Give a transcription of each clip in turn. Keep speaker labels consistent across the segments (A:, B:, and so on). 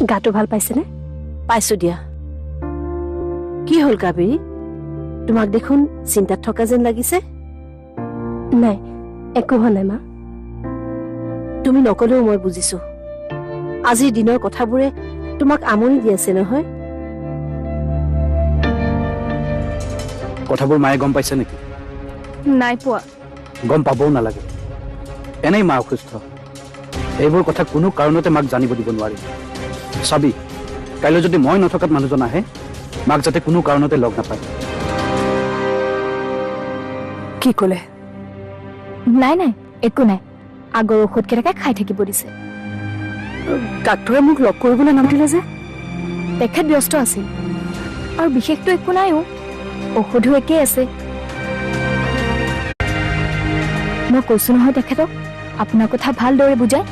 A: গাটো ভাল পাইছেনে?
B: পাইছো দিয়া। কি হ'ল কাবেৰী, তোমাক দেখোন চিন্তাত থকা যেন লাগিছে।
A: নাই, একো হোৱা নাই মা।
B: তুমি নকলেও মই বুজিছো, আজিৰ দিনৰ কথাবোৰে তোমাক আমনি দি আছে নহয়?
C: কথাবোৰ মায়ে গম পাইছে নেকি?
D: নাই পোৱা।
C: গম পাবও নালাগে, এনেই মা অসুস্থ, এইবোৰ কথা কোনো কাৰণতে মাক জানিব দিব নোৱাৰি। চাবি, কাইলৈ যদি মই নথকাত মানুহজন আহে, মাক যাতে কোনো কাৰণতে লগ নাপায়।
E: কি ক'লে?
D: নাই নাই, একো নাই, আগৰ ঔষধকেইটাকে খাই থাকিব দিছে।
E: ডাক্তৰে মোক লগ কৰিবলৈ নামাতিলে যে?
D: তেখেত ব্যস্ত আছিল, আৰু বিশেষতো একো নাইও, ঔষধো একেই আছে। মই কৈছো নহয় তেখেতক আপোনাৰ কথা ভালদৰে বুজাই।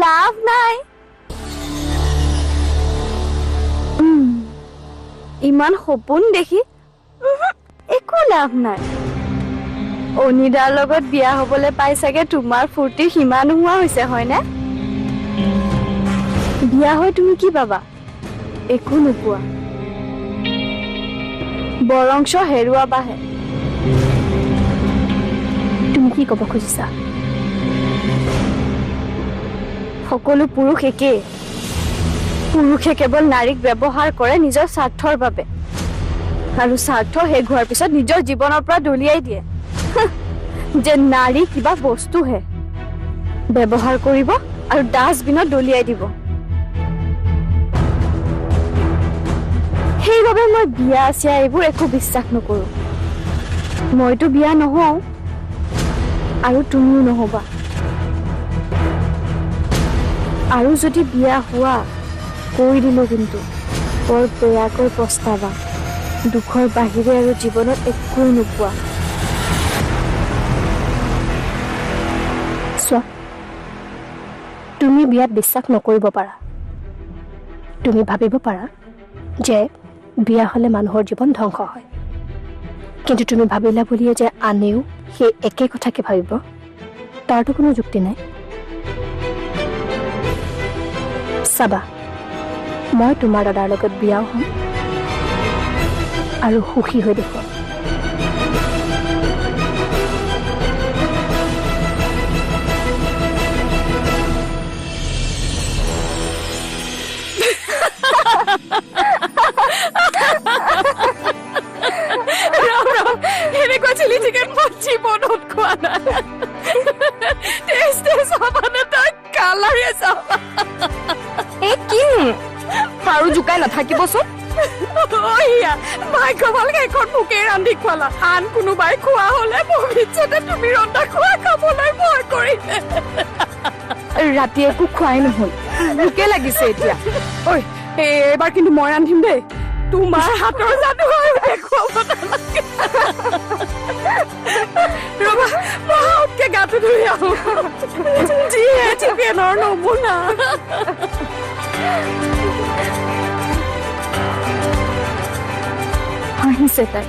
D: লাভ নাই,
F: ইমান সপোন দেখি একো লাভ নাই। অনিদাৰ লগত বিয়া হবলৈ পাই চাগে তোমাৰ ফূৰ্তিৰ সীমা নোহোৱা হৈছে, হয়নে? বিয়া হৈ তুমি কি পাবা? একো নোপোৱা, বৰঞ্চ হেৰুৱাবাহে।
A: তুমি কি ক'ব খুজিছা?
F: সকলো পুৰুষ একেই। পুৰুষে কেৱল নাৰীক ব্যৱহাৰ কৰে নিজৰ স্বাৰ্থৰ বাবে, আৰু স্বাৰ্থ শেষ হোৱাৰ পিছত নিজৰ জীৱনৰ পৰা দলিয়াই দিয়ে, যে নাৰী কিবা বস্তুহে, ব্যৱহাৰ কৰিব আৰু ডাষ্টবিনত দলিয়াই দিব। সেইবাবে মই বিয়া চিয়া এইবোৰ একো বিশ্বাস নকৰো। মইতো বিয়া নহওঁ, আৰু তুমিও নহবা। আৰু যদি বিয়া হোৱা, কৈ দিলো কিন্তু বৰ বেয়াকৈ পস্তাবা। দুখৰ বাহিৰে আৰু জীৱনত একোৱেই নোপোৱা।
A: চোৱা, তুমি বিয়াত বিশ্বাস নকৰিব পাৰা, তুমি ভাবিব পাৰা যে বিয়া হ'লে মানুহৰ জীৱন ধ্বংস হয়, কিন্তু তুমি ভাবিলা বুলিয়ে যে আনেও সেই একে কথাকে ভাবিব, তাৰতো কোনো যুক্তি নাই। চাবা, মই তোমাৰ দাদাৰ লগত বিয়াও হ'ম আৰু সুখী হৈ দেখুৱাম।
E: এনেকুৱা চিলি চিকেন মই জীৱনত খোৱা নাই। টেষ্টে চাবানে তই, কালাৰে চাবা।
D: এই কিনো আৰু জোকাই নাথাকিবচোন।
E: ভাগ্য ভাল সেইখন মোকেই ৰান্ধি খুৱালা, আন কোনোবাই খোৱা হলে ভৱিষ্যতে তুমি ৰন্ধা খোৱা খাবলৈ ভয় কৰিলে।
D: ৰাতি একো খোৱাই নহল, ভোকে লাগিছে এতিয়া।
E: ঐ, এইবাৰ কিন্তু মই ৰান্ধিম দেই, তোমাৰ হাতৰ জাদু আৰু দেখুৱাব নালাগে। ৰবা, মই গাটো ধুই আহো, যিহে চিকেনৰ নমুনা।
D: হাঁহিছে তাই।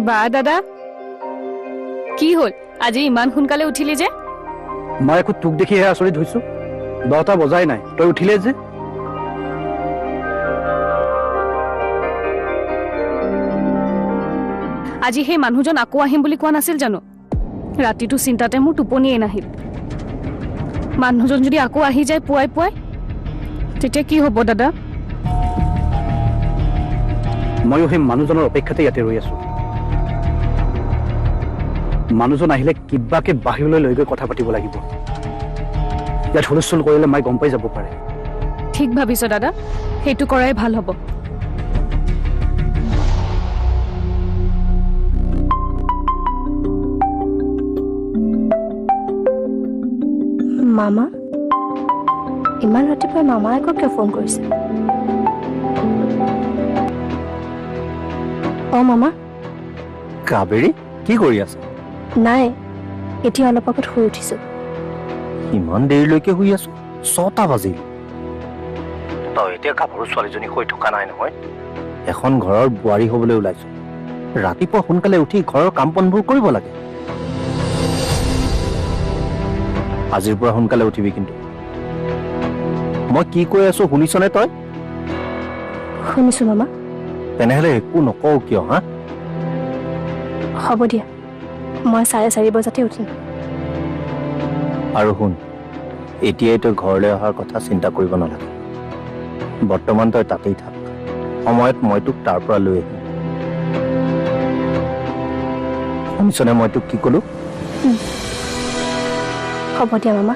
G: বা দাদা, কি হ'ল আজি ইমান সোনকালে উঠিলি যে?
C: মই একো তোক দেখিহে আচৰিত হৈছো, 10টা বজাই নাই, তই উঠিলে যে?
G: আজি সেই মানুহজন আকৌ আহিম বুলি কোৱা নাছিল জানো? ৰাতিটো চিন্তাতে মোৰ টোপনিয়ে নাহিল। মানুহজন যদি আকৌ আহি যায় পুৱাই পুৱাই, তেতিয়া কি হ'ব দাদা?
C: ময়ো সেই মানুহজনৰ অপেক্ষাতে ইয়াতে ৰৈ আছো। মানুহজন আহিলে কিবাকে বাহিৰলৈ লৈ গৈ কথা পাতিব লাগিব। ইয়াত হুলস্থুল কৰিলে মায়ে গম পাই যাব পাৰে।
G: ঠিক ভাবিছ দাদা, সেইটো কৰাই ভাল হ'ব।
A: মামা, ইমান ৰাতিপুৱাই মামাই আকৌ কিয় ফোন কৰিছে? অ মামা।
H: কাবেৰী, কি কৰি আছা?
A: নাই, এতিয়া অলপ আগত শুই উঠিছো।
H: ইমান দেৰিলৈকে শুই আছো? 6টা বাজিল। তই এতিয়া গাভৰু ছোৱালীজনী হৈ থকা নাই নহয়, এখন ঘৰৰ বোৱাৰী হ'বলৈ ওলাইছো। ৰাতিপুৱা সোনকালে উঠি ঘৰৰ কাম বনবোৰ কৰিব লাগে। আজিৰ পৰা সোনকালে উঠিবি কিন্তু। মই কি কৈ আছো শুনিছনে তই?
A: শুনিছো মামা।
H: তেনেহ'লে একো নকওঁ কিয়? হা,
A: হ'ব দিয়া, মই 4:30 বজাতে উঠিম।
H: আৰু শুন, এতিয়াই তই ঘৰলৈ অহাৰ কথা চিন্তা কৰিব নালাগে। বৰ্তমান তই তাতেই থাক, সময়ত মই তোক তাৰ পৰা লৈ আহিম। শুনিছনে মই তোক কি ক'লো?
A: হ'ব দিয়া মামা,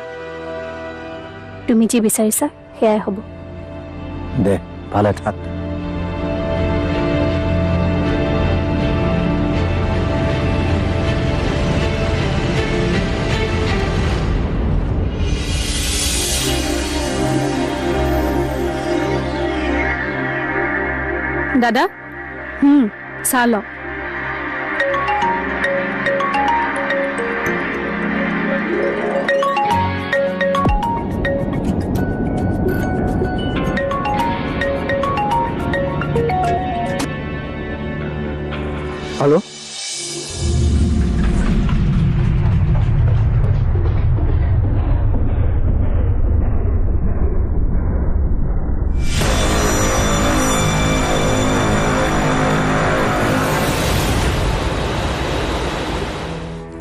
A: তুমি যি বিচাৰিছা সেয়াই হ'ব।
H: দে, ভালে থাক।
G: দাদা, চাহ লওক।
C: হেল্ল'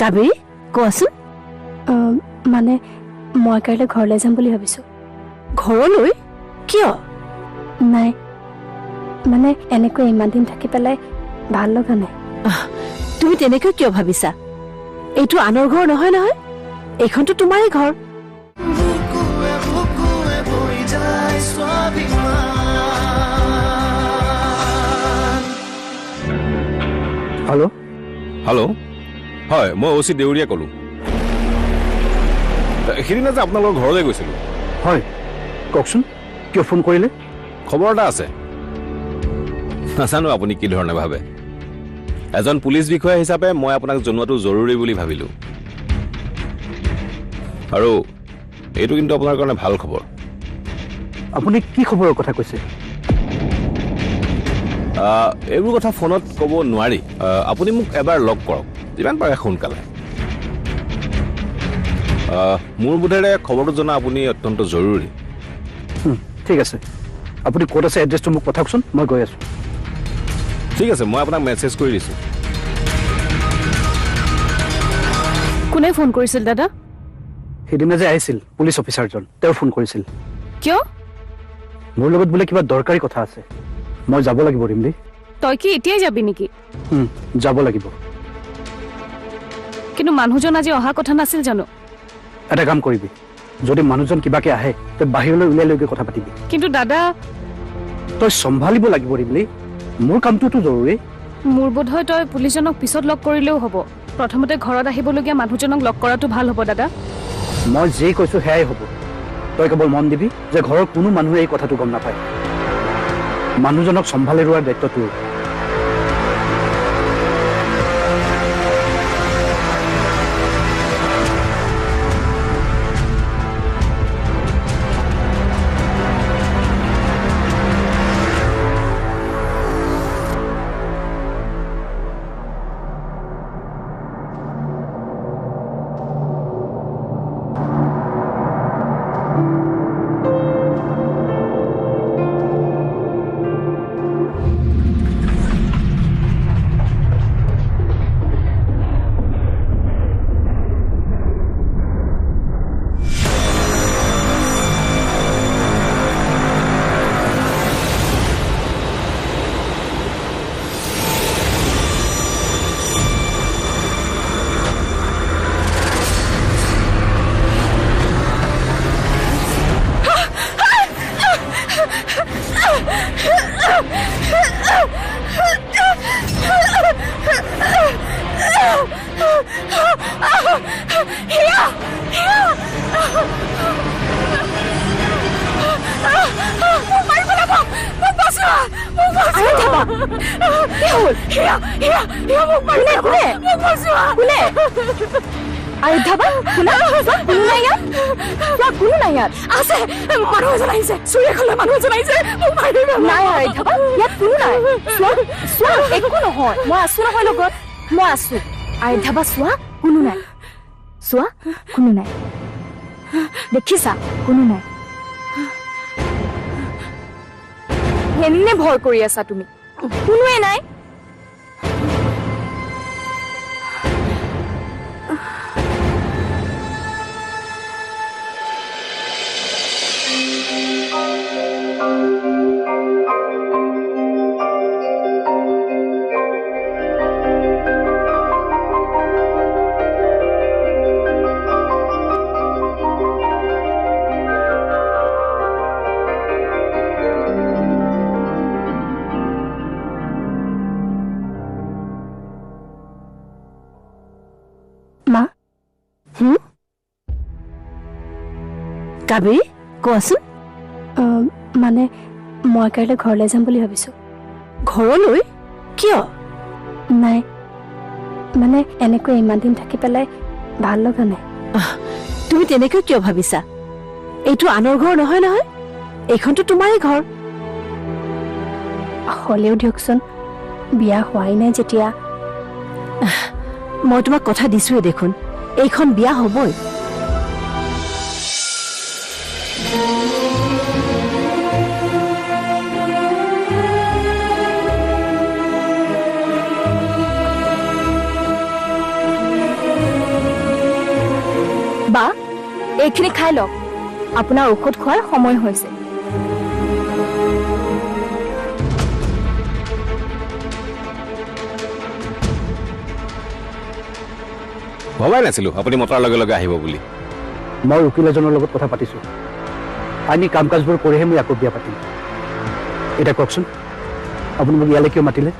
B: কাবেৰী, কোৱাচোন।
A: মানে মই কাইলৈ ঘৰলৈ যাম বুলি ভাবিছো।
B: ঘৰলৈ? কিয়?
A: নাই মানে এনেকৈ ইমান দিন থাকি পেলাই ভাল লগা নাই।
B: তুমি তেনেকৈ কিয় ভাবিছা? এইটো আনৰ ঘৰ নহয় নহয়, এইখনতো তোমাৰেই ঘৰ।
C: হেল্ল'
I: হেল্ল', হয়, মই অ' চি দেউৰীয়া ক'লোঁ। সেইদিনা যে আপোনালোকৰ ঘৰলৈ গৈছিলোঁ।
C: হয়, কওকচোন, কিয় ফোন কৰিলে?
I: খবৰ এটা আছে। নাজানো আপুনি কি ধৰণে ভাবে। এজন পুলিচ বিষয়া হিচাপে মই আপোনাক জনোৱাটো জৰুৰী বুলি ভাবিলোঁ। আৰু এইটো কিন্তু আপোনাৰ কাৰণে ভাল খবৰ।
C: আপুনি কি খবৰৰ কথা কৈছে?
I: এইবোৰ কথা ফোনত ক'ব নোৱাৰি। আপুনি মোক এবাৰ লগ কৰক, যিমান পাৰে সোনকালে। মোৰ বোধেৰে খবৰটো জনা আপুনি অত্যন্ত জৰুৰী।
C: ঠিক আছে, আপুনি ক'ত আছে এড্ৰেছটো মোক পঠাওকচোন, মই গৈ আছোঁ।
I: ঠিক আছে, মই আপোনাক মেছেজ কৰি দিছোঁ।
G: কোনে ফোন কৰিছিল দাদা?
C: সেইদিনা যে আহিছিল পুলিচ অফিচাৰজন, তেওঁ ফোন কৰিছিল।
G: কিয়?
C: মোৰ লগত বোলে কিবা দৰকাৰী কথা আছে, মই যাব লাগিব। ৰিমলি,
G: তই কি এতিয়াই যাবি নেকি?
C: যাব লাগিব।
G: কিন্তু মানুহজন আজি অহা কথা নাছিল জানো?
C: এটা কাম কৰিবি, যদি মানুহজন কিবাকে আহে তই বাহিৰলৈ উলিয়াই লৈ গৈ কথা পাতিবি।
G: কিন্তু দাদা,
C: তই চম্ভালিব লাগিব ৰিমলি, মোৰ কামটোতো জৰুৰী।
G: মোৰ বোধহয় তই পুলিচজনক পিছত লগ কৰিলেও হ'ব, প্ৰথমতে ঘৰত আহিবলগীয়া মানুহজনক লগ কৰাটো ভাল হ'ব। দাদা,
C: মই যি কৈছো সেয়াই হ'ব। তই কেৱল মন দিবি যে ঘৰৰ কোনো মানুহে এই কথাটো গম নাপায়। মানুহজনক চম্ভালি ৰোৱাৰ দায়িত্ব তোৰ।
E: হিয়া, হিয়া।
F: দেখিছা কোনো নাই। এনে ভয় কৰি আছা তুমি, কোনোৱে নাই।
B: কাবেৰী কোৱাচোন।
A: মানে মই কাইলৈ ঘৰলৈ যাম বুলি ভাবিছো।
B: ঘৰলৈ? কিয়?
A: নাই মানে এনেকৈ ইমান দিন থাকি পেলাই ভাল লগা নাই।
B: তুমি তেনেকৈ কিয় ভাবিছা? এইটো আনৰ ঘৰ নহয় নহয়, এইখনতো তোমাৰেই ঘৰ।
A: হ'লেও দিয়কচোন, বিয়া হোৱাই নাই যেতিয়া।
B: মই তোমাক কথা দিছোৱেই দেখোন, এইখন বিয়া হ'বই।
F: বা এইখিনি খাই লওক, আপোনাৰ ঔষধ খোৱাৰ সময় হৈছে।
I: ভবাই নাছিলো আপুনি মতাৰ লগে লগে আহিব বুলি।
C: মই উকিল এজনৰ লগত কথা পাতিছো, আইনী কাম কাজবোৰ কৰিহে মই আকৌ বিয়া পাতিম। এতিয়া কওকচোন, আপুনি মোক ইয়ালৈ কিয় মাতিলে?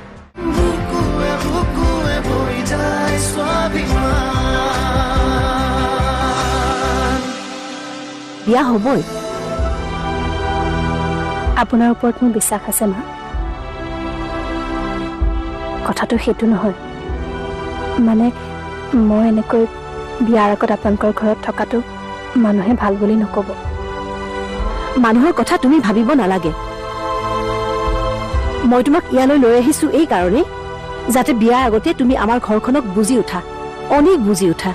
B: বিয়া হ'বই।
A: আপোনাৰ ওপৰত মোৰ বিশ্বাস আছে মা। কথাটো সেইটো নহয়, মানে মই এনেকৈ বিয়াৰ আগত আপোনালোকৰ ঘৰত থকাটো মানুহে ভাল বুলি নক'ব।
B: মানুহৰ কথা তুমি ভাবিব নালাগে। মই তোমাক ইয়ালৈ লৈ আহিছো এই কাৰণেই, যাতে বিয়াৰ আগতে তুমি আমাৰ ঘৰখনক বুজি উঠা, অনেক বুজি উঠা।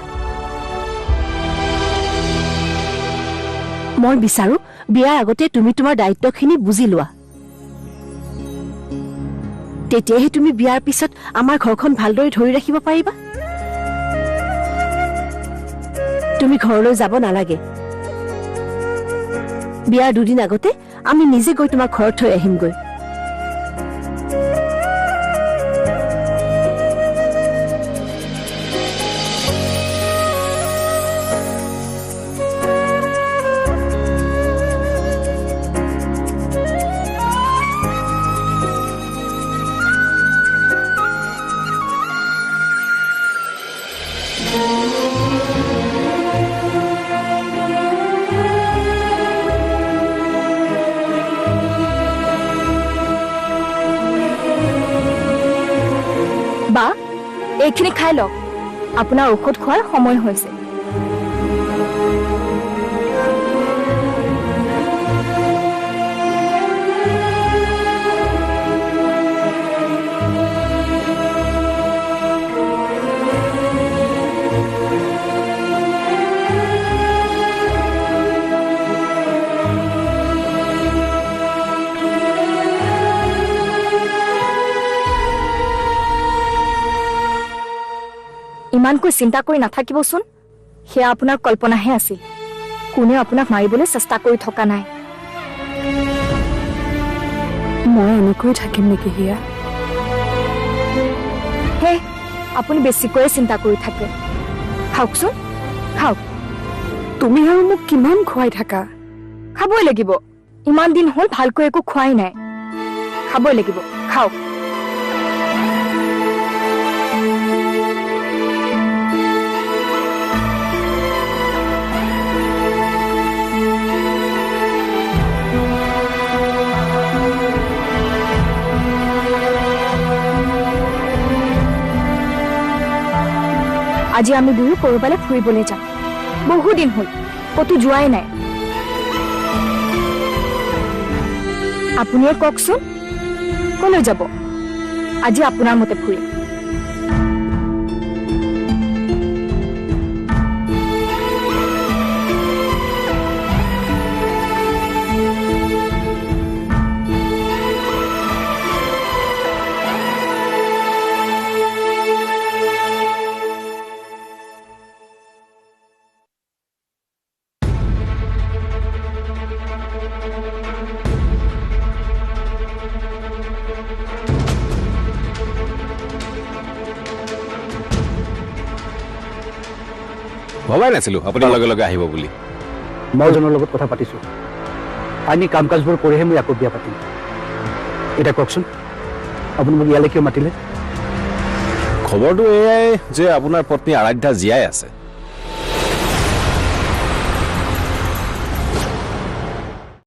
B: মই বিচাৰো বিয়াৰ আগতে তুমি তোমাৰ দায়িত্বখিনি বুজি লোৱা, তেতিয়াহে তুমি বিয়াৰ পিছত আমাৰ ঘৰখন ভালদৰে ধৰি ৰাখিব পাৰিবা। তুমি ঘৰলৈ যাব নালাগে। বিয়াৰ দুদিন আগতে আমি নিজে গৈ তোমাক ঘৰত থৈ আহিমগৈ।
F: বা এইখিনি খাই লওক, আপোনাৰ ঔষধ খোৱাৰ সময় হৈছে। ইমানকৈ চিন্তা কৰি নাথাকিবচোন, সেয়া আপোনাৰ কল্পনাহে আছিল। কোনেও আপোনাক মাৰিবলৈ চেষ্টা কৰি থকা নাই।
E: মই এনেকৈ থাকিম নেকি হিয়া?
F: হে, আপুনি বেছিকৈয়ে চিন্তা কৰি থাকে। খাওকচোন, খাওক।
E: তুমি আৰু মোক কিমান খুৱাই থাকা?
F: খাবই লাগিব, ইমান দিন হ'ল ভালকৈ একো খোৱাই নাই। খাবই লাগিব, খাওক।
D: আজি আমি দুয়ো ক'ৰবালৈ ফুৰিবলৈ যাম। বহুদিন হ'ল ক'তো যোৱাই নাই। আপুনিয়ে কওকচোন ক'লৈ যাব? আজি আপোনাৰ মতে ফুৰিম।
I: ভবাই নাছিলো আপুনি লগে লগে আহিব বুলি।
C: মই জনৰ লগত কথা পাতিছো, আইনী কাম কাজবোৰ কৰিহে মই আকৌ বিয়া পাতিম। এতিয়া কওকচোন, আপুনি মোক ইয়ালৈ কিয় মাতিলে?
I: খবৰটো এয়াই যে আপোনাৰ পত্নী আৰাধ্যা জীয়াই আছে।